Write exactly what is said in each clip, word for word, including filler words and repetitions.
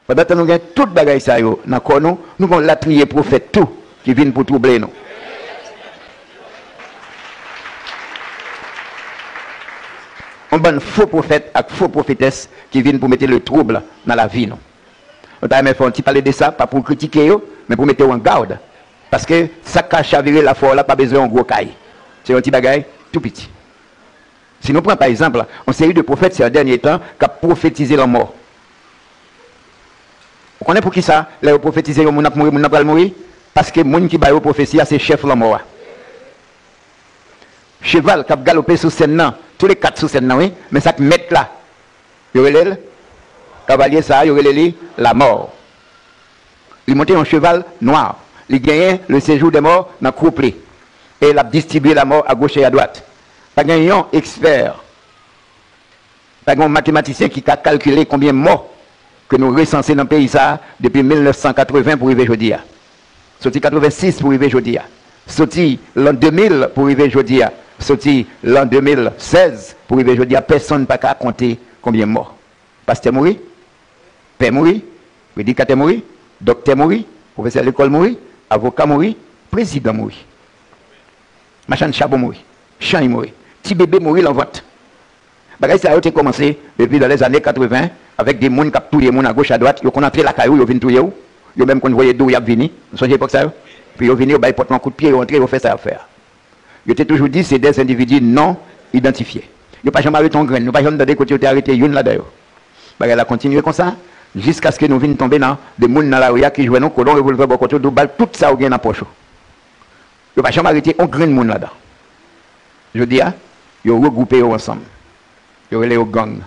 Pandan tan nou gen tout bagay sa yo nan kò nou, nou gen yon latriye pwofèt tou ki vin pou twouble nou. Yon bann fo pwofèt ak fo pwofetès ki vin pou mete le trouble nan lavi nou. Nou ta renmen fè yon ti pale de sa, pa pou kritike yo, men pou mete w an gad. Paske sa k ka chavire lafwa w la pa bezwen yon gwo kay. Se yon ti bagay tou piti. Si nou pran, pa egzanp, yon seri de pwofèt sè dènye tan k ap pwofetize lanmò. Ou konnen poukisa, lè yo pwofetize yon moun ap mouri, moun nan pral mouri? Paske moun ki ba yo pwofesi a se chèf lanmò a. Cheval k ap galope sou sèn nan, tou le kat sou sèn nan, wi, men sa k mèt la, yo rele l, kavalye sa a, yo rele li lamò. Li monte yon cheval nwa. Li genyen le séjour des morts nan kwople. E l ap distribye lamò agoch e adwat. Pa gen yon ekspè, pa gen yon matematisyen ki ka kalkile konbyen mò ke nou resanse nan peyi sa a depi mil nèf san katreven pou rive jodi a. Soti katreven sis pou rive jodi a. Soti lan de mil pou rive jodi a. Soti lan de mil sèz pou rive jodi a. Pèsonn pa ka konte konbyen mò. Pastè mouri, pè mouri, predikatè mouri, doktè mouri, pwofesè lekòl mouri, avoka mouri, prezidan mouri. Machann chabon mouri, chany mouri, ti bebe mouri lan vant. Bagay sa yo te kòmanse depi dan lèzane katreven, avèk de moun k ap touye moun agoch adwat, yo konn antre lakay ou, yo vin touye w, yo menm konn voye di w y ap vini, nou sonje epòk sa yo? Epi yo vini, yo bay pòt lan kout pye, yo antre, yo fè sa y ap fè a. Yo te toujou di se des individus non identifiés. Yo pa janm arete yon grenn, nou pa janm tande kote yo te arete youn ladan yo. Bagay la kontinye konsa, jiskaske nou vin tonbe nan de moun nan lari a ki jwenn yon kolon revòlvè bò kote w, di w bal tout sa w gen nan pòch ou. Yo pa janm arete yon grenn moun ladan. Jodi a, yo regwoupe yo ansanm. Yo rele yo gang.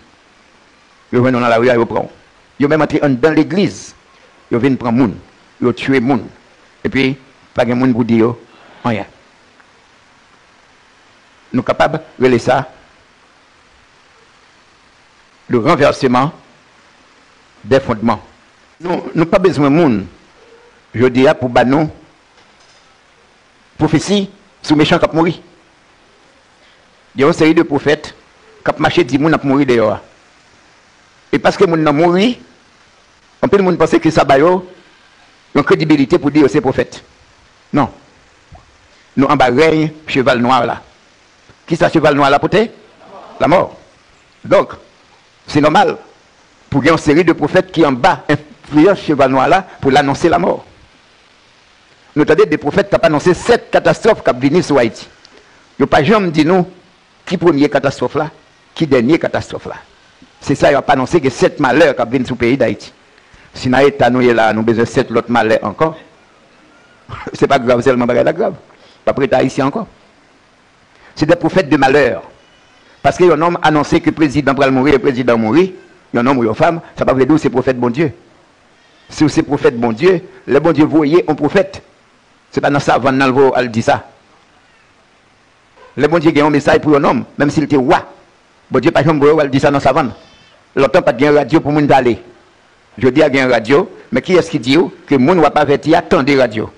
Yo jwenn ou nan lari a, yo pran w. Yo menm antre anndan legliz. Yo vin pran moun. Yo tiye moun. Epi, pa gen moun pou di yo anyen. Nou kapab rele sa le renversement des fondements. Nou, nou pa bezwen moun jodi a pou ba nou pwofesi sou mechan k ap mouri. Gen yon seri de pwofèt k ap mache di moun ap mouri deyò a. E paske moun nan mouri, anpil moun panse ke sa ba yo yon kredibilite pou di yo se pwofèt. Non. Nou anba rèy cheval nwa la. Kisa cheval nwa la pote? Lamò. Donk, se nòmal pou gen yon seri de pwofèt ki anba enfliyans cheval nwa la pou l anonse lamò. Nou tande de pwofèt k ap anonse sèt katastwòf k ap vini sou Ayiti. Yo pa janm di nou ki premye katastwòf la, ki dènye katastwòf la. Se sa y ap anonse, gen sèt malè k ap vin sou peyi Dayiti. Si nan eta nou ye la a, nou bezwen sèt lòt malè ankò, se pa grav sèlman, bagay la grav. P ap rete ayisyen ankò. Se de pwofèt de malè. Paske yon nonm anonse ke prezidan pral mouri e prezidan mouri, yon nonm ou yon fanm, sa pa vle di w se pwofèt Bondye. Si w se pwofèt Bondye, lè Bondye voye yon pwofèt, se pa nan savann nan l voye w al di sa. Lè Bondye gen yon mesaj pou yon nonm, menm si l te wa, Bondye pa janm voye w al di sa nan savann. Lontan pa t gen radyo pou moun tande. Jodi a gen radyo, men kiyès ki di w ke moun w ap avèti a tande radyo?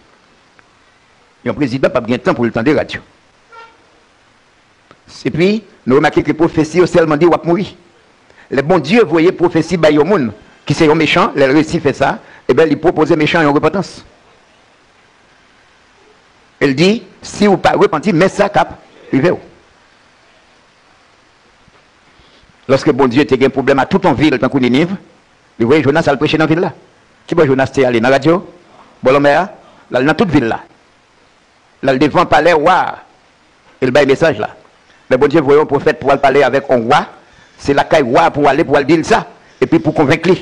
Yon prezidan p ap gen tan pou l tande radyo. Epi, nou remake ke pwofesi yo sèlman di w ap mouri. Lè Bondye voye pwofesi bay yon moun ki se yon mechan, lè l resi fè sa, ebyen, li pwopoze mechan yon repantans. E l di, si w pa repanti, men sa k ap rive w. Lòske Bondye te gen pwoblèm ak tout yon vil tankou Niniv, li voye Jonas al preche nan vil la. Kibò Jonas te ale? Nan radyo? Bò lanmè a? L al nan tout vil la. L al devan palè wa a. E l bay mesaj la. Lè Bondye voye yon pwofèt pou al pale avèk yon wa, se lakay wa a pou w ale pou w al di l sa, epi pou konvenk li.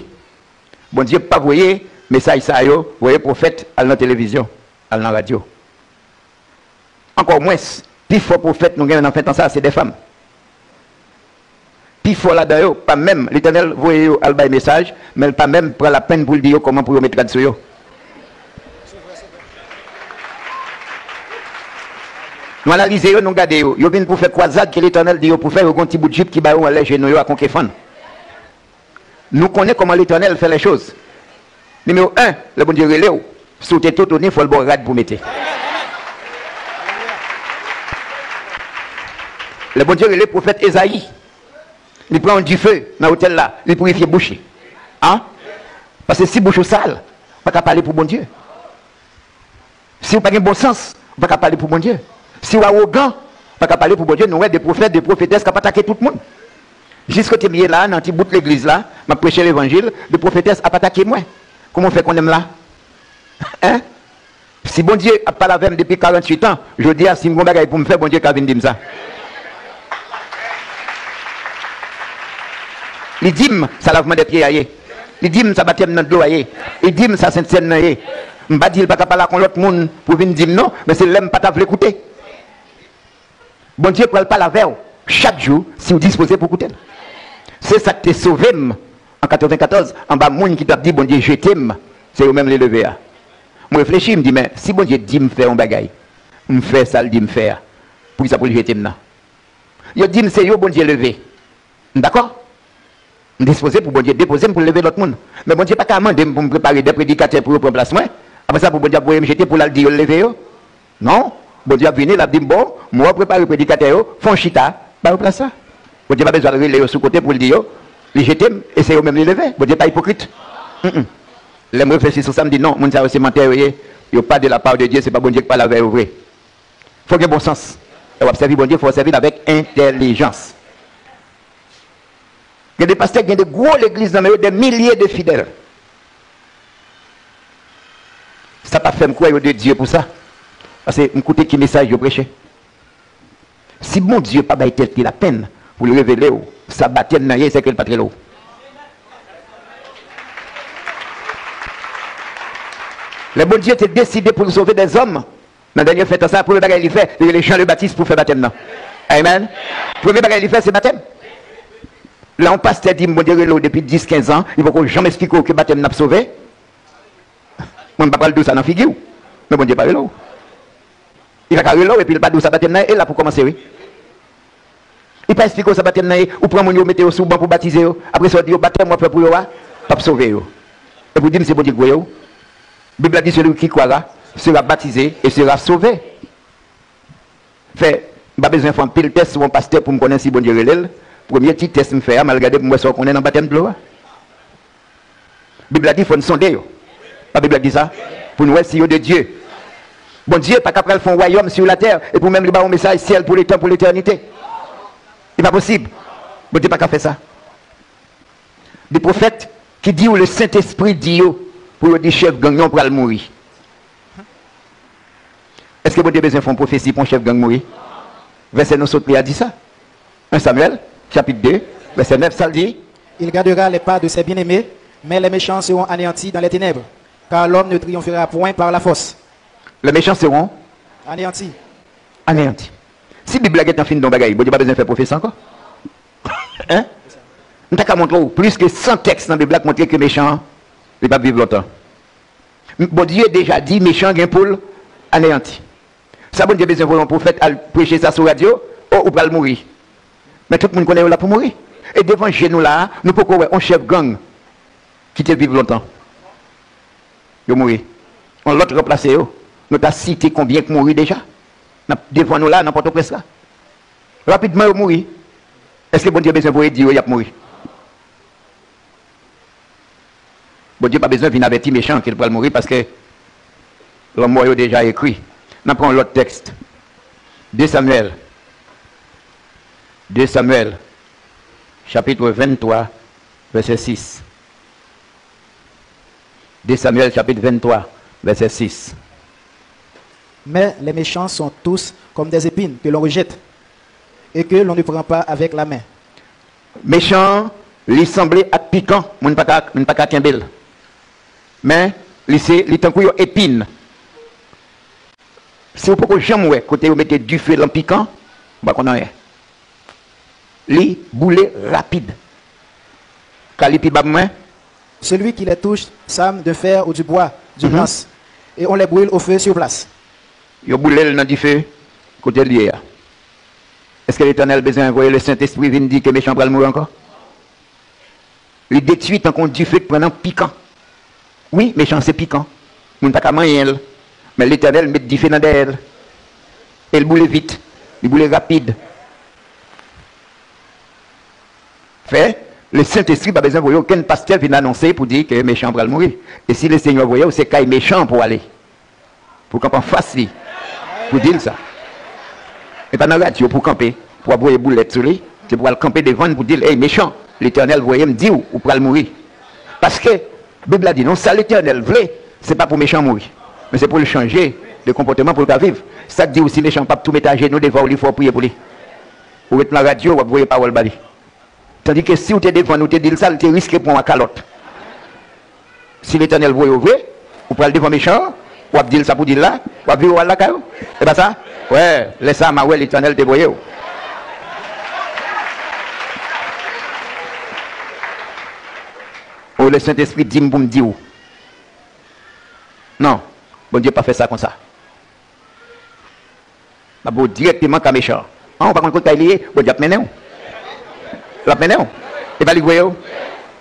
Bondye pa voye mesaj sa yo, voye pwofèt al nan televizyon, al nan radyo. Ankò mwens, pi fò pwofèt nou gen nan fen tan sa a, se de fanm. Pi fò ladan yo, pa menm, Letènèl voye yo al bay mesaj, men l pa menm pran lapenn pou l di yo kòman pou yo met rad sou yo. Nou analize yo, nou gade yo. Yo vin pou fè kwazad ke Letènèl di yo pou fè, yo gen yon ti bout jip ki ba yo anlè jenou yo ak yon kefann. Nou konnen kòman Letènèl fè lèchoz. Nimewo en, lè Bondye rele w, si w te toutouni, fò l ba w rad pou mete. Lè Bondye rele pwofèt Ezayi, li pran yon dife nan otèl la, li pirifye bouch li. An? Paske si bouch ou sal, ou pa ka pale pou Bondye. Si w pa gen bon sans, ou pa ka pale pou Bondye. Si w awogan, ou pa ka pale pou Bondye. Nou wè de pwofèt, de pwofetès k ap atake tout moun. Jis kote m ye la, nan ti bout legliz la, m ap preche levanjil, de pwofetès ap atake mwen. Kòman w fè konnen m la? Hein? Si Bondye ap pale avè m depi karanntuit an, jodi a, si m gon bagay pou m fè, Bondye ka vin di m sa. Li di m sa lavman dè pye a ye. Li di m sa batèm nan dlo a ye. Li di m sa sentsèn nan ye. M pa di l pa ka pale ak yon lòt moun pou vin di m non, men se lè m pa ta vle koute. Bondye pral pale avè w chak jou si w dispoze pou koute l. Se sa k te sove m an katrevenkatòz anba moun ki t ap di Bondye jete m, se yo menm li leve a. M reflechi, m di, men si Bondye di m fè yon bagay, m fè sa l di m fè a, poukisa pou l jete m nan? Yo di m se yo Bondye leve. M dakò. M dispoze pou Bondye depoze m pou l leve lòt moun. Men Bondye pa ka mande m pou m prepare de predikatè pou yo pran plas mwen. Apre sa, pou Bondye ap voye m jete pou l al di yo l leve yo. Non. Bondye ap vini, l ap di m, bon, mwen w prepare predikatè yo, fè yon chita, ba yo plas la. Bondye pa bezwen al rele yo sou kote pou l di yo, li jete m, e se yo menm li leve. Bondye pa ipokrit. Mm, mm. Lè m reflechi sou sa, m di, non, moun sa yo se mantè yo ye. Yo pa de la part de Dieu, se pa Bondye ki pale avè yo vre. Fò gen bon sans. Lè w ap sèvi Bondye, fò w sèvi l avèk entèlijans. Gen de pastè, gen de gwo legliz nan men yo, de milye de fidèl. Sa pa fè m kwè yo de Dye pou sa. Paske m koute ki mesaj yo preche. Si Bondye pa bay tèt li lapenn pou l revele w sa batèm nan ye, se ke l pa t rele w. Lè Bondye te deside pou l sove dèzòm, nan dènye fen tan sa, premye bagay li fè, li rele Jan le Batis pou fè batèm nan. Amen. Premye bagay li fè, se batèm. Lè yon pastè di m Bondye rele w depi dis, kenz an, li poko janm esplike w ke batèm nan ap sove, mwen m pa pral di w sa nan figi w. Men Bondye pa rele w. Li pa ka rele w epi l pa di w sa batèm nan ye, e la pou kòmanse, wi. Li pa esplike w sa batèm nan ye, ou pran moun yo, ou mete yo sou ban pou batize yo, apre sa w di yo batèm w ap fè pou yo a, p ap sove yo. Epi w di m se Bondye k voye w. Bib la di celui qui croira sera baptisé et sera sauvé. Fè, m pa bezwen fè anpil tès sou yon pastè pou m konnen si Bondye rele l. Premye ti tès m fè a, m al gade pou m wè sa w konnen nan batèm dlo a. Bib la di fò n sonde yo. Pa Bib la di sa? Pou n wè si yo de Dye. Bondye pa ka pral fè yon wayòm sou latè epi w menm li ba w yon mesaj syèl pou letan, pou letènite. Li pa posib. Bondye pa ka fè sa. De pwofèt ki di w le Sentespri di yo pou yo di chèf gang yo pral mouri. Èske Bondye bezwen fè yon pwofesi pou yon chèf gang mouri? Vèsè nou sot li a di sa. En Samyèl, chapit de, vèsè nèf, sa l di? Il gardera les pas de ses bien-aimés, mais les méchants seront anéantis dans les ténèbres, car l'homme ne triomphera point par la force. Les méchants seront anéantis. Anéantis. Si Bib la gentan fin di yon bagay, Bondye pa bezwen fè pwofesi ankò. Hein? M ta ka montre w plis ke san tèks nan Bib la k montre ke mechan an, li p ap viv lontan. Bondye deja di mechan gen pou l aneyanti. Sa Bondye bezwen voye yon pwofèt al preche sa sou radyo? O, ou pral mouri. Men tout moun konnen yo la pou mouri. E devan je nou la a, nou poko wè yon chèf gang ki te viv lontan. Yo mouri. Yon lòt ranplase yo. Nou ta site konbyen k mouri deja. Nan, devan nou la, nan Pòtoprens la. Rapidman, yo mouri. Èske Bondye bezwen voye di yo y ap mouri? Bondye pa bezwen vin avèti mechan ke l pral mouri, paske lanmò yo deja ekri. N ap pran yon lòt tèks. De Samyèl. De Samyèl, chapit venntwa, vèsè sis. De Samyèl, chapit venntwa, vèsè sis. Mais les méchants sont tous comme des épines que l'on rejette et que l'on ne prend pas avec la main. Mechan an, li sanble ak pikan, moun pa ka, moun pa ka kenbe l. Men, li se, li tankou yon epin. Si w poko janm wè kote yo mete dife lan pikan, ou pa konn anyen. Li boule rapid. Ka li pi ba mwen? Celui qui les touche s'arme de fer ou du bois, du Mhm. lance, et on les brûle au feu sur place. Yo boule l nan dife kote l ye a. Èske Letènèl bezwen voye le Sentespri vin di ke mechan pral mouri ankò? Li detwi tankou yon dife k pran nan pikan. Wi, mechan se pikan. Moun pa ka manyen l. Men Letènèl met dife nan dèyè l. E l boule vit. Li boule rapid. Fè, Lesentespri pa bezwen voye okenn pastè vin anonse pou di ke mechan an pral mouri. E si Lesenyè voye w, se kay mechan an pou w ale. Pou w kanpe anfas li. Pou di l sa. E pa nan radyo pou w kanpe, pou w ap voye boulèt sou li. Se pou w al kanpe devan l pou di l, ey, mechan, Letènèl voye m di w, ou pral mouri. Paske, Bib la di nou, sa Letènèl vle, se pa pou mechan mouri. Men se pou l chanje de konpòteman pou l ka viv. Sa k di w si mechan p ap tou mete ajenou devan w, li fè w priye pou li? Ou ret nan radyo, w ap voye pawòl ba li. Tandike si w te devan l, ou te di l sa, l te riske pran w a kalòt. Si Letènèl voye w vre, ou pral devan mechan an, w ap di l sa pou di l la, w ap vire w al lakay ou. E pa sa? Wè, lè sa a, m a wè Letènèl te voye w. O, Lesentespri di m pou m di w. Non, Bondye pa fè sa konsa. M ap voye w dirèkteman ka mechan an. An, ou pa konn kot kay li ye, Bondye ap mennen w. L ap mennen w. E pa li k voye w.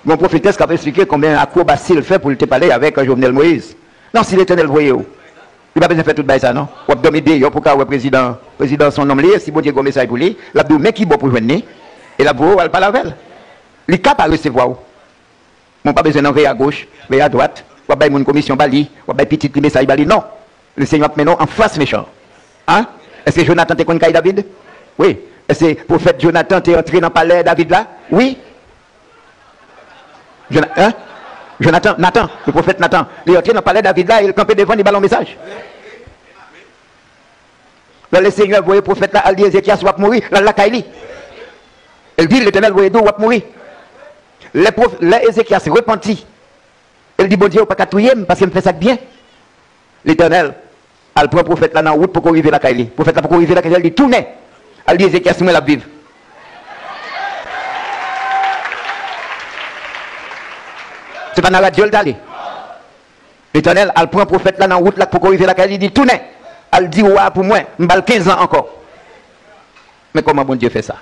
Gon pwofetès k ap esplike konbyen akwobasi l fè pou l te pale avèk Jovenel Moïse. Non, si Letènèl voye w, li pa bezwen fè tout bagay sa non. W ap dòmi deyò pou w ka wè prezidan. Prezidan se yon nonm li ye, si Bondye gen yon mesaj pou li, l ap di w men ki bò pou jwenn li, e l ap voye w al pale avè l. Li ka pa resevwa w. Men w pa bezwen nan veye agoch, veye adwat, w ap bay moun komisyon ba li, w ap bay pitit li mesaj ba li, non. Lesenyè ap mennen w anfas mechan an. Èske Jonatan te konn kay David? Wi. Èske pwofèt Jonatan te antre nan palè David la? Wi. Jona-, en? Jonatan, Natan, le pwofèt Natan, li antre nan palè David la e l kanpe devan li ba l yon mesaj. Lè Lesenyè voye pwofèt la al di Ezekyas, w ap mouri, l al lakay li. E l di, Letènèl voye di w, w ap mouri. Lè pwof-, lè Ezekyas repanti, e l di, Bondye, ou pa ka touye m paske m fè sa k byen. Letènèl al pran pwofèt la nan wout poko rive lakay li. Pwofèt la poko rive lakay li, li tounen al di Ezekyas, mwen l ap viv. Se pa nan radyo l t ale. Letènèl al pran pwofèt la nan wout la k poko rive lakay li, li di, tounen, al di wa a pou mwen, m ba l kenz an ankò. Men kòman Bondye fè sa?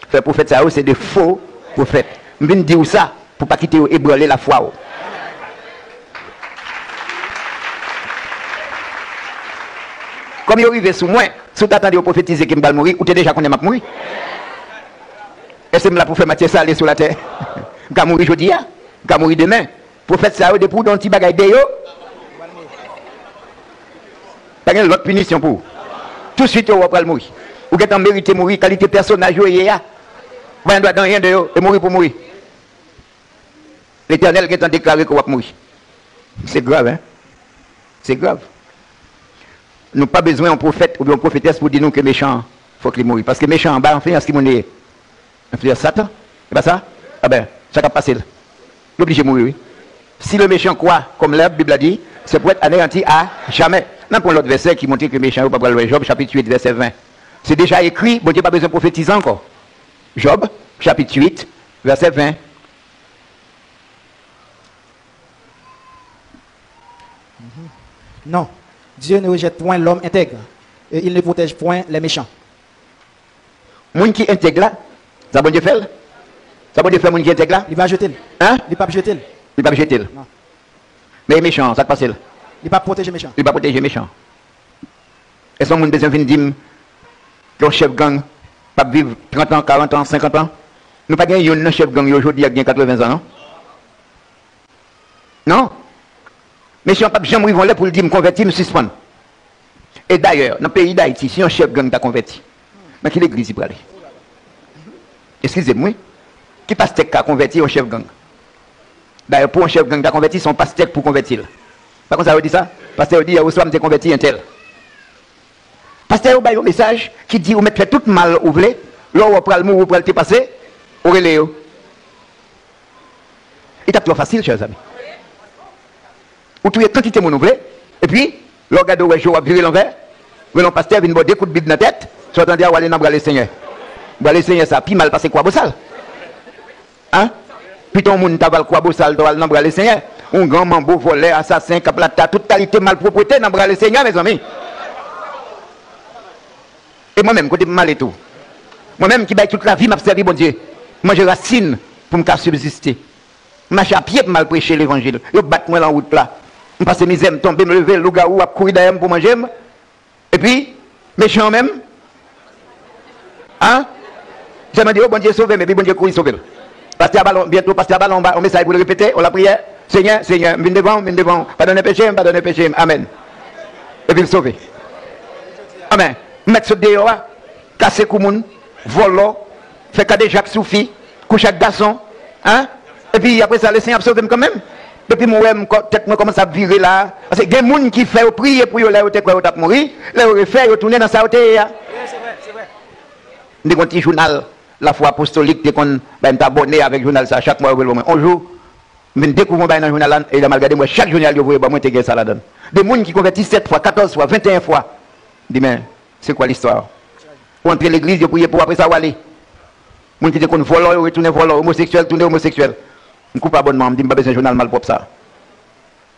Fè pwofèt sa yo se de fo pwofèt. M vin di w sa pou pa kite yo ebranle lafwa w. Kòm yo rive sou mwen, si w ta tande yo pwofetize ke m pral mouri, ou te deja konnen m ap mouri. Èske m la pou fè matyè sale sou latè? M ka mouri jodi a, m ka mouri demen. Pwofèt sa yo, depi w gen yon ti bagay de yo, pa gen lòt pinisyon pou ou. Tousuit yo wè w pral mouri. Ou gentan merite mouri, kalite pèsonaj yo ye a. Ou pa gen dwa de anyen de yo, e mouri pou mouri. Letènèl gentan deklare ke w ap mouri. Se grav, en? Se grav. Nou pa bezwen yon pwofèt oubyen yon pwofetès pou di nou ke mechan an, fòk li mouri. Paske mechan an anba enfliyans ki moun li ye? Enfliyans Satan. E pa sa? Enben, sa k ap pase l? Li oblije mouri, wi. Si le méchant croît comme l'herbe, Bib la di, c'est pour être anéanti à jamais. N ap pran lòt vèsè ki montre ke mechan yo pa pral wè. Jòb chapit uit, vèsè ven. Se deja ekri, Bondye pa bezwen pwofetize ankò. Jòb chapit uit, vèsè ven. Non, Dieu ne rejette point l'homme intègre, et il ne protège point les méchants. Moun ki entèg la, sa Bondye fè l? Sa Bondye fè moun ki entèg la? Li pa jete l. Hein? Li p ap jete l. Li p ap jete l. Non. Men mechan an, sa k pase l? Li p ap pwoteje mechan. Li pa pwoteje mechan. Èske yon moun bezwen vin di m ke yon chèf gang p ap viv trant an, karant an, senkant an? Nou pa gen youn nan chèf gang yo jodi a k gen katreven zan, non? Non. Mesye an p ap janm rive yon lè pou l di, "M konvèti, m sispann." E dayè, nan peyi Dayiti, si yon chèf gang ta konvèti, nan ki legliz li prale? Eskize m, wi. Ki pastè k ka konvèti yon chèf gang? Dayè, pou yon chèf gang ta konvèti, se yon pastè k pou konvèti l. Pa konsa yo di sa? Pastè yo di, "Yè oswa, m te konvèti entèl." Pastè yo bay yon mesaj ki di ou mèt fè tout mal ou vle, lè w wè w pral mouri, ou pral trepase, ou rele yo. Li t ap twò fasil, chè zanmi. Ou touye kantite moun ou vle, epi, lè w gade w wè je w ap vire lanvè, rele yon pastè vin ba w de kout bib nan tèt, sa w tande a, w ale nan bra Lesenyè. Bra Lesenyè sa pi mal pase kwa bosal. Hein? Pito yon moun ta va al kwa bosal, ta al nan bra Lesenyè. Yon gran manbo, vòlè, asasen, k ap lata, tout kalite malpwopwete nan bra Lesenyè, mezanmi. E mwen menm, kote m ale tou? Mwen menm ki bay tout lavi m ap sèvi Bondye. M manje rasin pou m ka sibziste. M mache a pye pou m al preche levanjil. Yo bat mwen lan wout la. M pase mizè, m tonbe, m leve, lougawou ap kouri dèyè m pou manje m. Epi, mechan an menm? Hein? Sèlman di, "O, Bondye sove m," epi Bondye kouri sove l. Pastè a ba l on, byento, pastè a ba l on ba-, on mesaj pou l repete, on lapriyè. Senyè, Senyè, m vin devan w, m vin devan w. Padone peche m, padone peche m. Amèn. Epi l sove. Amèn. M mèt sot deyò a, kase kou moun, vòlò, fè kadejak sou fi, kouche ak gason, en? Epi apre sa, Lesenyè ap sove m kanmenm. Depi m wè m kò-, tèt mwen kòmanse ap vire la. Paske gen moun ki fè yo priye pou yo lè yo te kwè yo t ap mouri, lè yo refè, yo tounen nan sa yo te ye a. M te gen yon ti jounal Lafwa Apostolik te konn bay m, t abòne avèk jounal sa, chak mwa yo voye l ban mwen. On jou, m vin dekouvri yon bagay nan jounal la, e lè m al gade, m wè chak jounal yo voye ban mwen te gen sa ladan l. De moun ki konvèti sèt fwa, katòz fwa, venteyen fwa. M di, men, c'est quoi l'histoire? Ou antre legliz, yo priye pou w, apre sa, ou ale. Moun ki te konn vòlò, yo retounen vòlò, omoseksyèl, tounen omoseksyèl. M koupe abònman an, m di, m pa bezwen jounal malpwòp sa.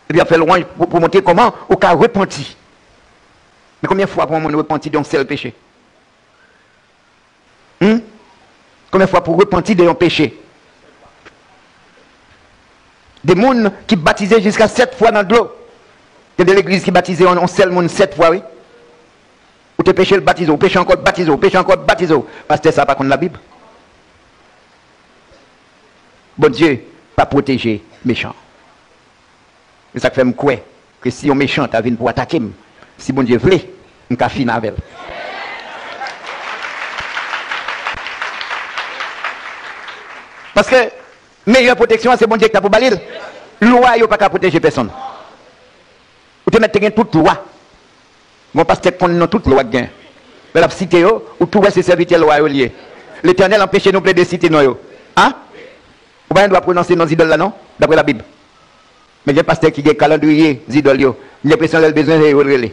Epi y ap fè lwanj pou, pou montre kòman ou ka repanti. Men konbyen fwa pou yon moun repanti de yon sèl peche? Hmm? Konbyen fwa pou repanti de yon peche? De moun ki batize jiska sèt fwa nan dlo. Gen de legliz ki batize yon, yon sèl moun sèt fwa, wi. Ou te peche, l batize w, ou peche ankò, l batize w, ou peche ankò, l batize w. Pastè sa a pa konn Labib. Bondye pa pwoteje mechan. Se sa k fè m kwè ke si yon mechan ta vin pou atake m, si Bondye vle, m ka fin avè l. Paske meyè pwoteksyon an, se Bondye ki ta pou ba li l. Lwa yo pa ka pwoteje pèsonn. Ou te mèt te gen tout lwa. Gon pastè k konn non tout lwa k gen. Lè l ap site yo, ou tou wè se sèvitè lwa yo l ye. Letènèl anpeche nou plede site non yo. A? Ou pa gen dwa pwononse non zidòl la non, daprè Labib. Men gen pastè ki gen kalandriye zidòl yo. M gen enpresyon lè l bezwen, se yo l rele.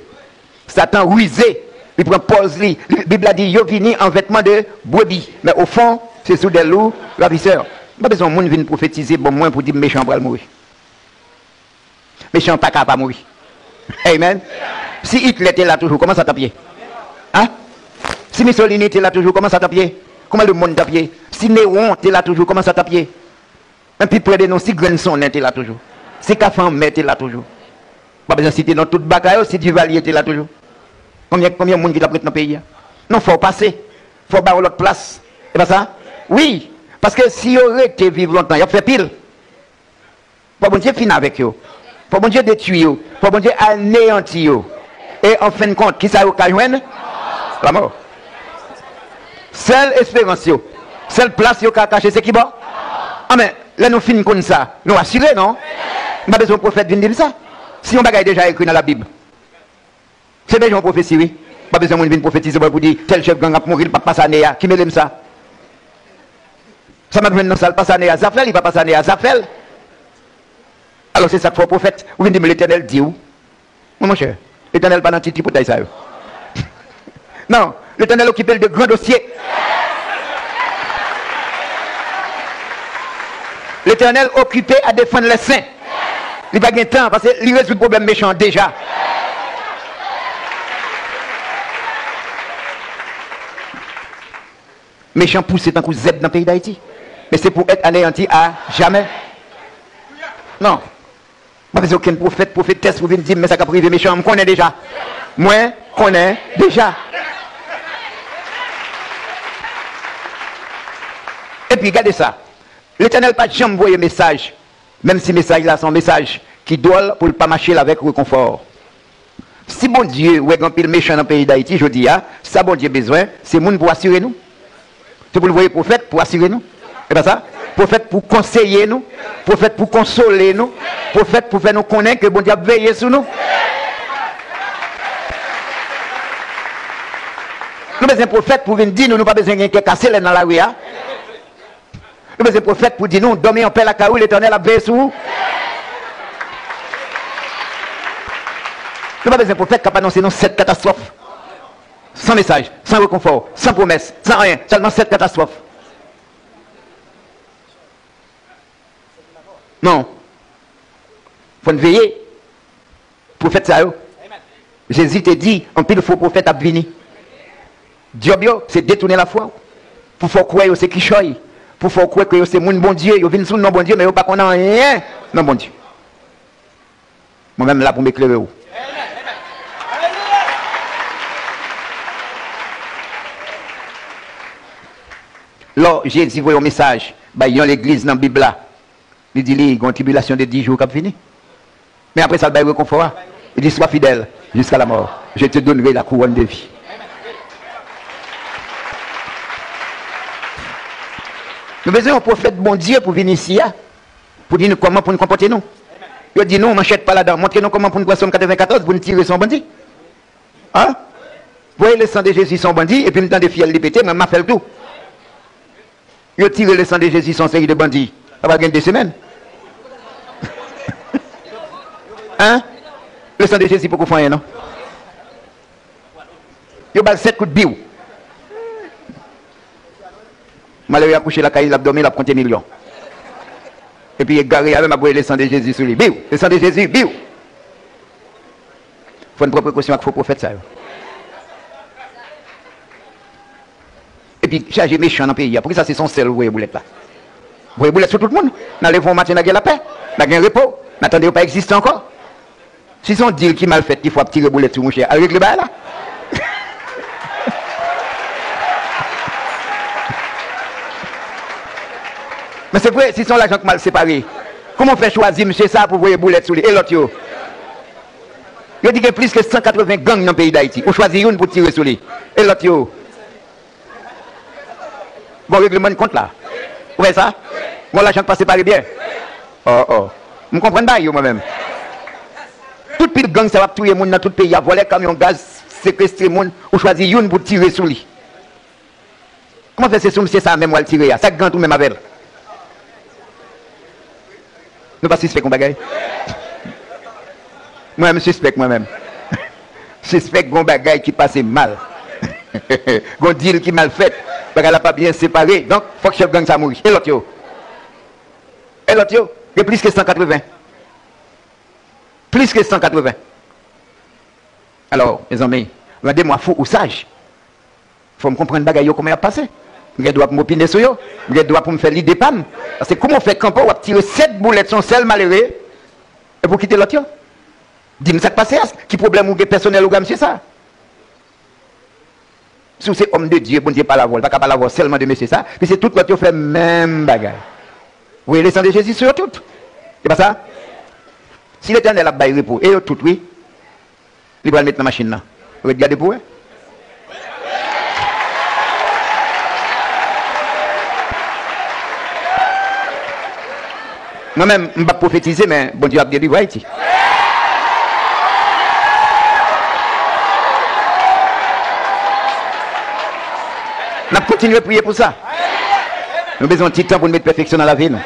Satan rize, li pran pòz li. Li, Bib la di, yo vini an vètman de brebi, men ofon, se soudè lou, ravisè. M pa bezwen yon moun vin pwofetize ban mwen pou di m mechan an pral mouri. Mechan an pa ka pa mouri. Amen. Si Itlè te la toujou, kòman sa t ap ye? Hein? Si Misolini te la toujou, kòman sa t ap ye? Kòman lemonn t ap ye? Si Newon te la toujou, kòman sa t ap ye? Men pi pre de nou, si grenn sonnen te la toujou, si kafe anmè te la toujou, pa bezwen site non tout bagay yo, si Divalye te la toujou, konbyen, konbyen moun ki t ap ret nan peyi a? Non, fò w pase. Fò w ba yo lòt plas. E pa sa? Wi. Paske si yo rete viv lontan, y ap fè pil. Fò Bondye fin avèk yo. Fò Bondye detwi yo. Fò Bondye aneyanti yo. E an fen de kont, kisa yo ka jwenn? Lanmò. Sèl esperans yo, sèl plas yo ka kache, se ki bò? Anben, lè nou fin konn sa, nou asire, non? M pa bezwen yon pwofèt vin di m sa. Si yon bagay deja ekri nan Labib, se deja yon pwofesi, wi. Pa bezwen moun vin pwofetize pou di tèl chèf gang ap mouri, li p ap pase ane a. Ki mele m sa? Sa m ap jwenn nan sa l pase ane a, zafè l, li pa pase ane a, zafè l. Alò, se sa k fè w pwofèt, ou vin di m Letènèl di w. Mwen, monchè, Letènèl pa nan ti tripotay sa yo. Non, Letènèl okipe l de gran dosye. Letènèl okipe a defann lè sen. Li pa gen tan, paske li rezoud pwoblèm mechan an deja. Mechan pouse tankou zèb nan peyi Dayiti. Men se pou èt aneyanti a jamè. Non. M pa bezwen okenn pwofèt, pwofetès pou vin di m men sa k ap rive mechan an. M konnen deja. Mwen konnen deja. Epi, gade sa. Letènèl pa t janm voye mesaj, menm si mesaj la se yon mesaj ki dwòl, pou l pa mache l avèk rekonfò. Si Bondye wè gen anpil mechan nan peyi Dayiti jodi a, sa Bondye bezwen, se moun pou asire nou. Se pou l voye pwofèt pou asire nou. E pa sa? Pwofèt pou konseye nou, pwofèt pou konsole nou, pwofèt pou fè nou konnen ke Bondye ap veye sou nou. Nou bezwen pwofèt pou vin di nou, nou pa bezwen gen kè kase lè n nan lari a. Nou bezwen pwofèt pou di nou, dòmi anpè lakay ou, Letènèl ap veye sou ou. Nou pa bezwen pwofèt k ap anonse nou sèt katastwòf. San mesaj, san rekonfò, san pwomès, san anyen, sèlman sèt katastwòf. Non. Fò n veye. Pwofèt sa yo. Jezi te di, anpil fo pwofèt ap vini. Djòb yo, se detounen lafwa w. Pou fè w kwè yo se kichòy. Pou fè w kwè ke yo se moun Bondye. Yo vin sou non Bondye, men yo pa konn anyen nan Bondye. Mwen menm la pou m eklere w. Lò Jezi voye yon mesaj bay yon legliz nan Bib la, li di li gen yon tribilasyon de dis jou k ap vini. Men apre sa, l bay rekonfò a. Li di, sois fidèle jusqu'à la mort. Je te donnerai la couronne de vie. Nou bezwen yon pwofèt Bondye pou vin isi a, pou di nou kòman pou nou konpòte nou. Yo di nou, manchèt pa ladan. Montre nou kòman pou nou pran Sòm katrevenkatòz pou nou tire sou yon bandi. Hein? Voye le sang de Jésus sou yon bandi, epi m tande fyèl li pete, mwen, m a fè l tou. Yo tire le sang de Jésus sou yon seri de bandi. Sa pral gen de semèn. Hein? Le sang de Jésus poko fè anyen, non. Yo ba l sèt kout biw. Malere a kouche lakay li, l ap dòmi, l ap konte milyon. Epi egare a menm ap voye le sang de Jésus sou li. Biw! Le sang de Jésus, biw! Fò n pran prekosyon ak fo pwofèt sa yo. Epi chaje mechan nan peyi a. Poukisa se sou yon sèl ou voye boulèt la? Voye boulèt sou tout moun. N a leve yon maten, n a gen lapè. N a gen repo. N a tande yo pa egziste ankò. Si se yon dil ki mal fèt ki fè w ap tire boulèt sou mouche, al regle bagay la. Men se vre, si se yon lajan k mal separe, kòman w fè chwazi misye sa pou voye boulèt sou li? E lòt yo? Yo di gen plis ke san katreven gang nan peyi Dayiti. Ou chwazi youn pou tire sou li. E lòt yo? Bon, regleman de kont la. Ou wè sa? Bon, lajan k pa separe byen. Oh, oh. M konprann bagay yo, mwen menm. Tout pil gang sa yo ap touye moun nan tout peyi a, vòlè kamyon gaz, sekestre moun, ou chwazi youn pou tire sou li. Kòman fè se sou misye sa menm w al tire a? Sa k gen ant ou menm avè l? Nou pa sispèk yon bagay? Mwen, m sispèk mwen menm. Sispèk gon bagay ki pase mal. Gon dil ki mal fèt. Bagay la pa byen separe. Donk, fòk chèf gang sa mouri. E lòt yo? E lòt yo? Gen plis ke san katreven. Plis ke san katreven. Alò, mezanmi, randemwa fou ou saj. Fò m konprann bagay yo kòman y ap pase. M gen dwa pou m opine sou yo. M gen dwa pou m fè lide pa m. Paske kòman w fè kanpe w ap tire sèt boulèt sou yon sèl malere, epi w kite lòt yo? Di m sa k pase a. Ki pwoblèm ou gen pèsonèl ou gen a mesye sa? Si w se òm de Dye, Bondye pale avè w, li pa ka pale avè w sèlman de mesye sa, piske tout lòt yo fè menm bagay. Voye le sang de Jésus sou yo tout. Se pa sa? Si Letènèl ap bay repo, e yo tout, wi. Li pral met nan machin nan. Ret gade pou wè. Mwen menm, m p ap pwofetize, men Bondye ap delivre Ayiti. N ap kontinye priye pou sa. Nou bezwen yon ti tan pou n met pèfeksyon nan lavi nou.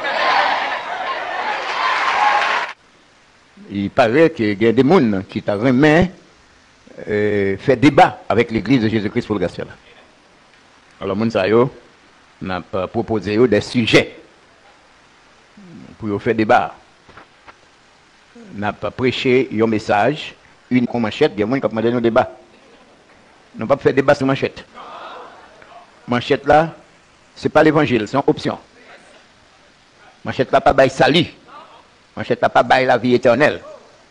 Il paraît que gen de moun ki ta renmen, euh, fè deba avèk Legliz de Jésus-Christ pour le Gaspé la. Alò, moun sa yo, n ap pwopoze yo de sijè pou yo fè deba a. N ap preche yon mesaj, ini kon manchèt, gen moun k ap mande nou deba. Nou p ap fè deba sou manchèt. Manchèt la, se pa levanjil, se yon opsyon. Manchèt la pa bay sali. Manchèt la pa bay lavi etènèl.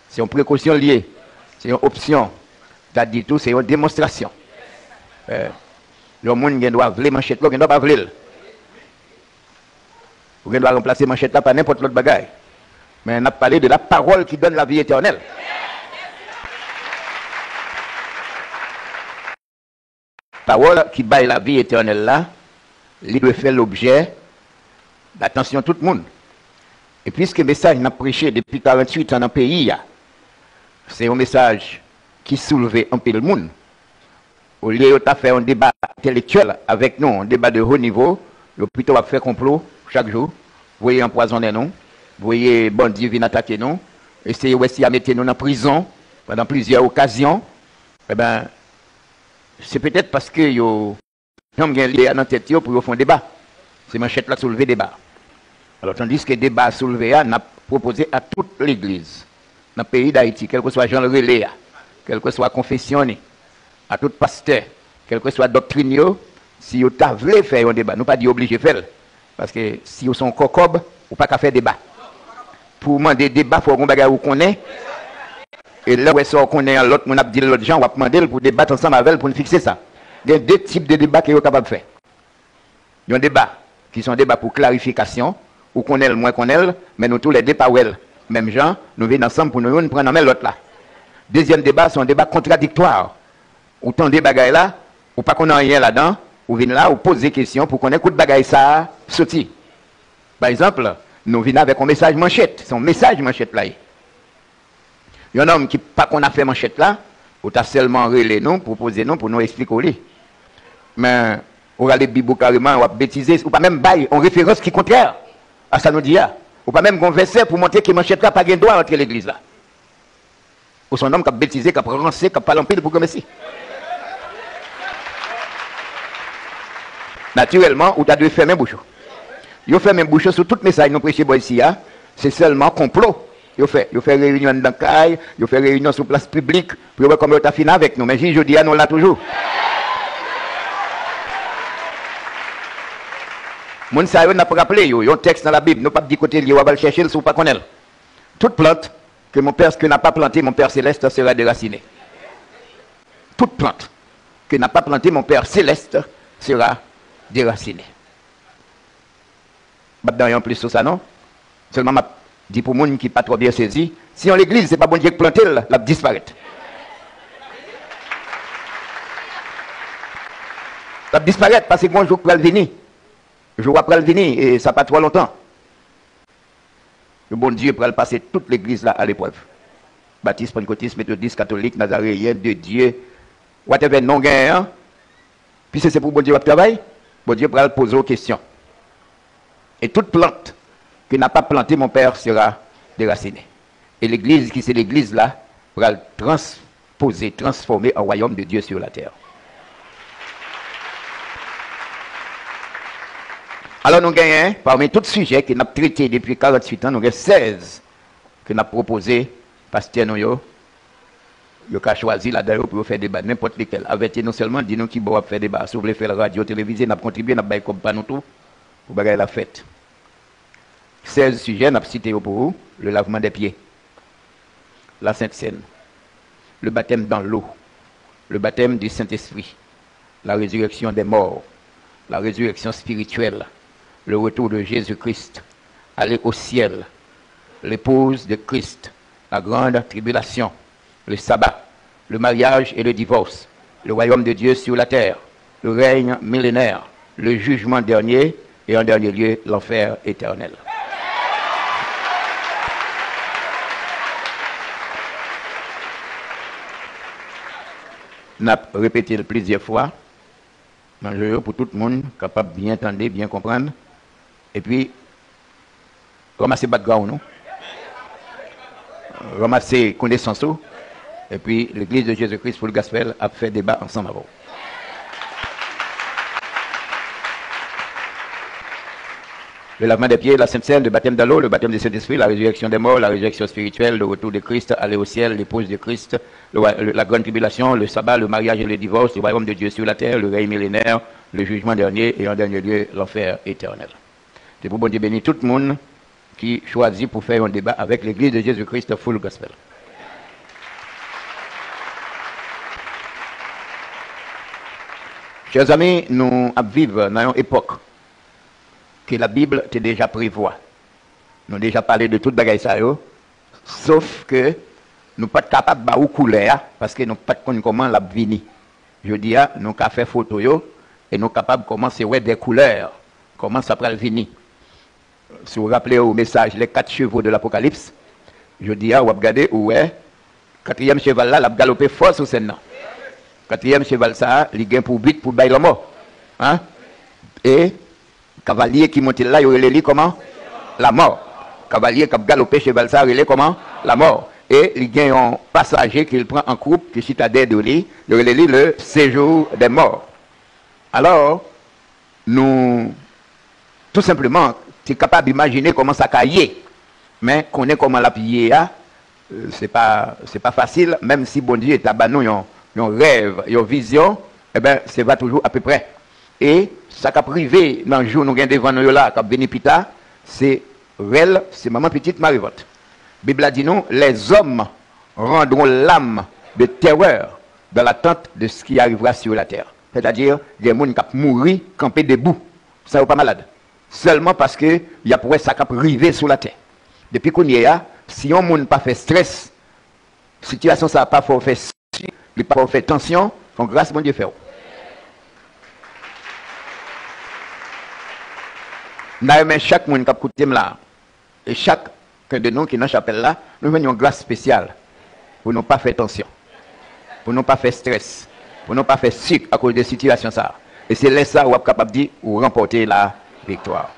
Se yon prekosyon l ye. Se yon opsyon. Sa di tou, se yon demonstrasyon. Eh, yon moun gen dwa vle manchèt la, ou gen dwa pa vle l. Ou gen dwa ranplase manchèt la pa nenpòt lòt bagay. Men n ap pale de la parole qui donne la vie éternelle. Pawòl ki bay lavi etènèl la, li dwe fè lobjè datansyon tout moun. E piske mesaj n ap preche depi karanntuit an nan peyi a, se yon mesaj ki soulve anpil moun, olye yo ta fè yon deba entèlektyèl avèk nou, yon deba de ho nivo, yo pito ap fè konplo chak jou, voye anpwazonnen nou, voye bandi vin atake nou, eseye wè si y a mete nou nan prizon pandan plizyè okazyon. Eben, se petèt paske yo janm gen lide a nan tèt yo pou yo fè yon deba. Se manchèt la k soulve deba a. Alò, tandiske deba a soulve a, n ap pwopoze a tout legliz nan peyi Dayiti, kèlkeswa jan l rele a, kèlkeswa konfesyon li, a tout pastè, kèlkeswa doktrin yo, si yo ta vle fè yon deba, nou pa di yo oblije fè l, paske si w se yon kòkòb, ou pa ka fè deba. Pou w mande deba, fò w gen yon bagay ou konnen. E lè w wè sa w konnen an, lòt moun ap di l lòt jan, w ap mande l pou debat ansanm avè l pou n fikse sa. Gen de tip de deba ke yo kapab fè. Yon deba ki se yon deba pou klarifikasyon, ou konnen l, mwen konnen l, men nou toulède pa wè l menm jan, nou vin ansanm pou nou youn pran nan men lòt la. Dezyèm deba, se yon deba kontradiktwa. Ou tande bagay la, ou pa konn anyen ladan, ou vin la, ou poze kesyon pou konnen kout bagay sa a soti. Pa egzanp, nou vin avèk yon mesaj manchèt, se yon mesaj manchèt la ye. Yon nonm ki pa konn afè manchèt la, ou ta sèlman rele nou, pwopoze nou pou nou eksplike w li. Men, ou rale Bib ou kareman, w ap betize, ou pa menm bay yon referans ki kontrè a sa nou di a. Ou pa menm gen yon vèsè pou montre ke manchèt la pa gen dwa antre legliz la. Ou se yon nonm k ap betize, k ap ranse, k ap pale anpil pou granmesi. Natirèlman, ou ta dwe fèmen bouch ou. Yo fèmen bouch yo sou tout mesaj nou preche bò isi a, se sèlman konplo yo fè. Yo fè reyinyon anndan kay, yo fè reyinyon sou plas piblik, pou yo wè kòman yo ta fini avèk nou. Men jis jodi a, nou la toujou. Moun sa yo, n ap raple yo, yon tèks nan Labib, nou p ap di kote l ye, w ap al chèche l si w pa konnen l. Toute plante que mon Père, que n'a pas planté mon Père céleste sera déracinée. Toute plante que n'a pas planté mon Père céleste sera déracinée. M ap di anyen anplis sou sa non. Sèlman m ap di pou moun ki pa twò byen sezi, si yon legliz se pa Bondye k plante l, l ap disparèt. L ap disparèt paske gon jou k pral vini. Jou a pral vini e sa pa twò lontan. Bondye pral pase tout legliz la a leprèv. Batis, pannkotis, metodis, katolik, nazareyen, de Dye, whatever non w genyen an, piske se pou Bondye w ap travay, Bondye pral poze w kesyon. Et toute plante que n'a pas planté mon Père sera déracinée. E legliz ki se legliz la pral transpoze, transfòme an wayòm de Dye sur la tè. Alò nou genyen, pami tout sijè ke n ap trete depi karanntuit an, nou gen sèz ke n ap pwopoze pastè nou yo. Yo ka chwazi ladan yo pou yo fè deba, nenpòt lekèl. Avèti nou sèlman, di nou ki bò w ap fè deba a. Si w vle fè l radyo, televize, n ap kontribye, n ap bay kòb pa nou tou pou bagay la fèt. Sèz sijè, n ap site yo pou ou, le lavement des pieds, la Sainte Seine, le baptême dans l'eau, le baptême du Saint-Esprit, la résurrection des morts, la résurrection spirituelle, le retour de Jésus-Christ, aller au ciel, l'épouse de Christ, la grande tribulation, le sabbat, le mariage et le divorce, le royaume de Dieu sur la terre, le règne millénaire, le jugement dernier et en dernier lieu, l'enfer éternel. N ap repete l plizyè fwa nan je yo pou tout moun kapab byen tande, byen konprann. Epi, ranmase background ou, ranmase konesans ou, epi Legliz de Jezi Kri Full Gospel ap fè deba ansanm avè w. Le lavement des pieds, la Sainte Seine, le baptême dans l'eau, le baptême du Saint-Esprit, la résurrection des morts, la résurrection spirituelle, le retour de Christ, aller au ciel, l'épouse de Christ, le wa-, le, la grande tribulation, le sabbat, le mariage et le divorce, le royaume de Dieu sur la terre, le règne millénaire, le jugement dernier et en dernier lieu, l'enfer éternel. Se pou Bondye beni tout moun ki chwazi pou fè yon deba avèk Legliz de Jezi Kri Full Gospel. Chè zanmi, nou ap viv nan yon epòk ke Labib te deja prevwa. Nou deja pale de tout bagay sa yo, sof ke nou pa t kapab ba ou koulè a, paske nou pa t konn kòman l ap vini. Jodi a, nou ka fè foto yo, e nou kapab kòmanse wè de koulè, kòman sa pral vini. Si w raple w mesaj Les Quatre Chevaux de l'Apocalypse, jodi a, w ap gade, ou wè, katriyèm cheval la, l ap galope fò sou sèn nan. Katriyèm cheval sa a, li gen pou but pou bay lanmò. Hein? E kavalye ki monte l la, yo rele li kòman? Lamò. Kavalye k ap galope cheval sa a rele kòman? Lamò. E li gen yon pasaje ke l pran an kwoup, ki chita dèyè do li, yo rele li le séjour des morts. Alò, nou tou senpleman te kapab imajine kòman sa ka ye. Men konnen kòman l ap ye a, se pa, se pa fasil, menm si Bondye ta ban nou yon, yon rèv, yon vizyon, enben, se va toujou apeprè. E sa k ap rive nan jou nou gen devan nou yo la, k ap vini pita, se rèl, se manman pitit marevant. Bib la di nou, les hommes rendront l'âme de terreur dans l'attente de ce qui arrivera sur la terre. Sètadi, gen moun k ap mouri kanpe debou. san yo pa malad. Sèlman paske y ap wè sa k ap rive sou latè. Depi kounye a, si yon moun pa fè strès, sitiyasyon sa a pa fè w fè sik, li pa fè w fè tansyon, se yon gras Bondye fè w. M ta renmen chak moun k ap koute m la, e chakun de nou ki nan chapèl la, nou jwenn yon gras espesyal pou nou pa fè tansyon, pou nou pa fè strès, pou nou pa fè sik akoz de sitiyasyon sa a. E se lè sa a w ap kapab di ou ranpòte la viktwa.